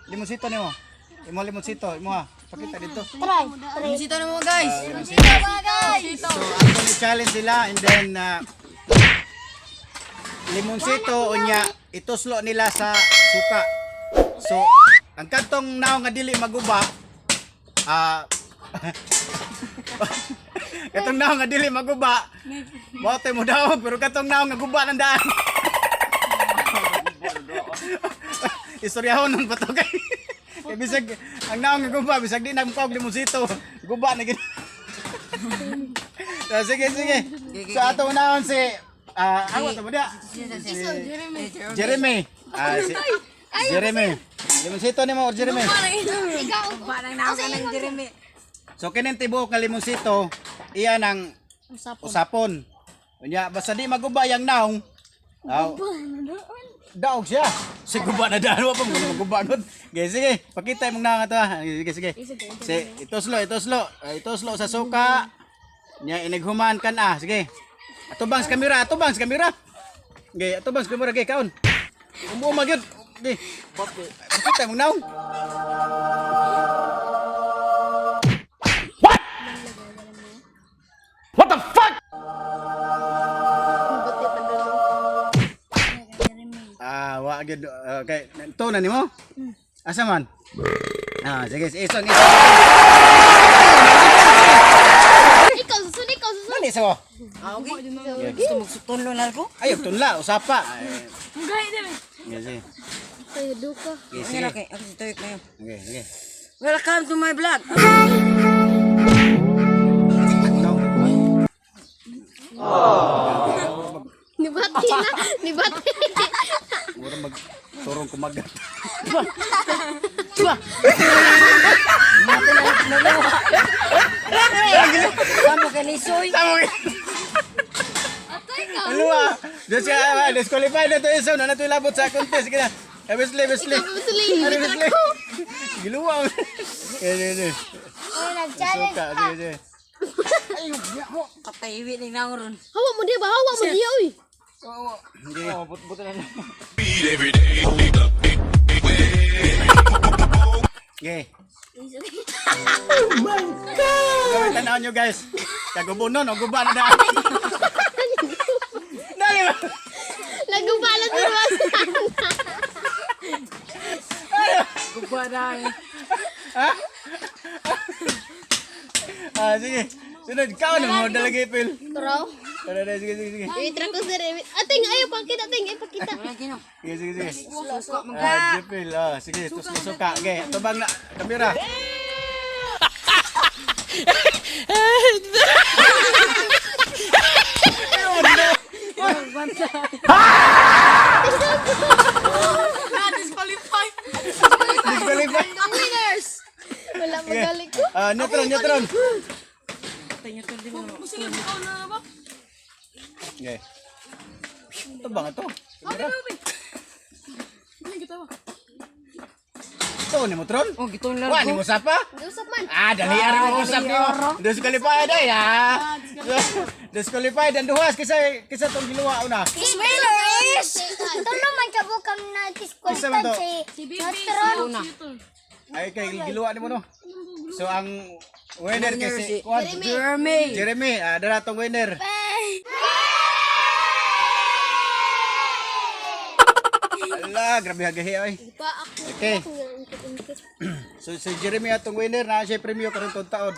Limonsito nimo. Imo limonsito, imo ha. Pakita dito. Try. Try. Bisita na mo, guys. Limonsito. So, ako ni challenge sila and then limonsito unya ituslo nila sa suka. So, ang katong naong nga dili maguba, katong naong nga dili maguba, mao mo daog pero katong naong nga guba ng daan. Istoryahon nun pa to kay. Kay bisag ang naong nga guba bisag di nagmukaog limonsito, guba na gid. So, sige, sige. So, ato unahon si, ako to ba dia? Si Jeremy. Si Jeremy. Limonsito nimo or Jeremy. Ikaw. Parang naka ng Jeremy. So, kining tibuok nga limonsito, iyan ang Usapon. usapon. Unya, basta di maguba yang naong. Aw, daog siya. Si guba na daan wa pa mo maguba nun. Sige, sige. Pakita imong naong ato ha. Sige, sige. Si ituslo, ituslo. Ituslo sa suka. Nya inighuman kan ah. Sige. Atubang sa kamera, atubang sa kamera. Sige, atubang sa kamera, sige, kaon. Umuo magyud. Sige. Pakita imong naong. Buti pa dulo. Ah, wa gyud. Okay, to na nimo? Asa man? Ah, sige, isong isong. Ikaw susun, ikaw susun. Nani sa mo? Ah, okay. Gusto magsutunlo na ako. Ay, tunla, usapa. Sige, sige. Tayo duka. Sige, sige. Okay, ako si Toyok na yun. Sige, sige. Welcome to my vlog. No. Nibati na. Nibati. Mura mag turong kumagat. Tama ka ni Soy. Tama ka. Atay ka. Ano ah? Diyos ka, disqualified na to iso. Na to ilabot sa contest. Sige na. Eh, Wesley, Wesley. Ikaw, Wesley. Ano, Wesley? Giluwa. Sige, sige, sige. Ay, nag-challenge. Suka, sige, sige. Katayiwi ni Nauron. Hawa mo diya ba? Hawa mo diya, uy. Sige. Sige. Oh my God! Tanaw nyo guys. Kagubo nun, o guba na daan. Dali ba? Nagubalat na naman. Guba na eh. Ah, sige. Sunod, kao na mo, dalagay pil. Turaw. Tara, tara, sige, sige, sige. Itra ko sir. Ating, ayaw pakita, ating, ay pakita. Wala gino. Sige, sige, sige. Suka man Ah, Jepil, ah, sige, tus suka. Okay, tubang na, kamera. Disqualify. Disqualify. Winners! Wala magaling ko. Ah, neutron, neutron. Okay. Ito ba nga to? Kamera. Ito ni mo, Tron? Oh, gitong Wah, ni mo sapa? Usap man. Ah, dali ari mo usap nimo. Disqualified ay ah. Disqualified ang duhas kaysa kaysa tong giluwa una. Winners! Tulo man ka bukang na Isa man to. si Notron. Ay kay giluwa nimo no. So ang winner kay si Kuan Jeremy. Jeremy, dara tong winner. Ala, grabe hagahi ay. Pa ako. Okay. Ako nga, ingkit-ingkit. So si Jeremy atong winner na siya premyo karon tuong taon.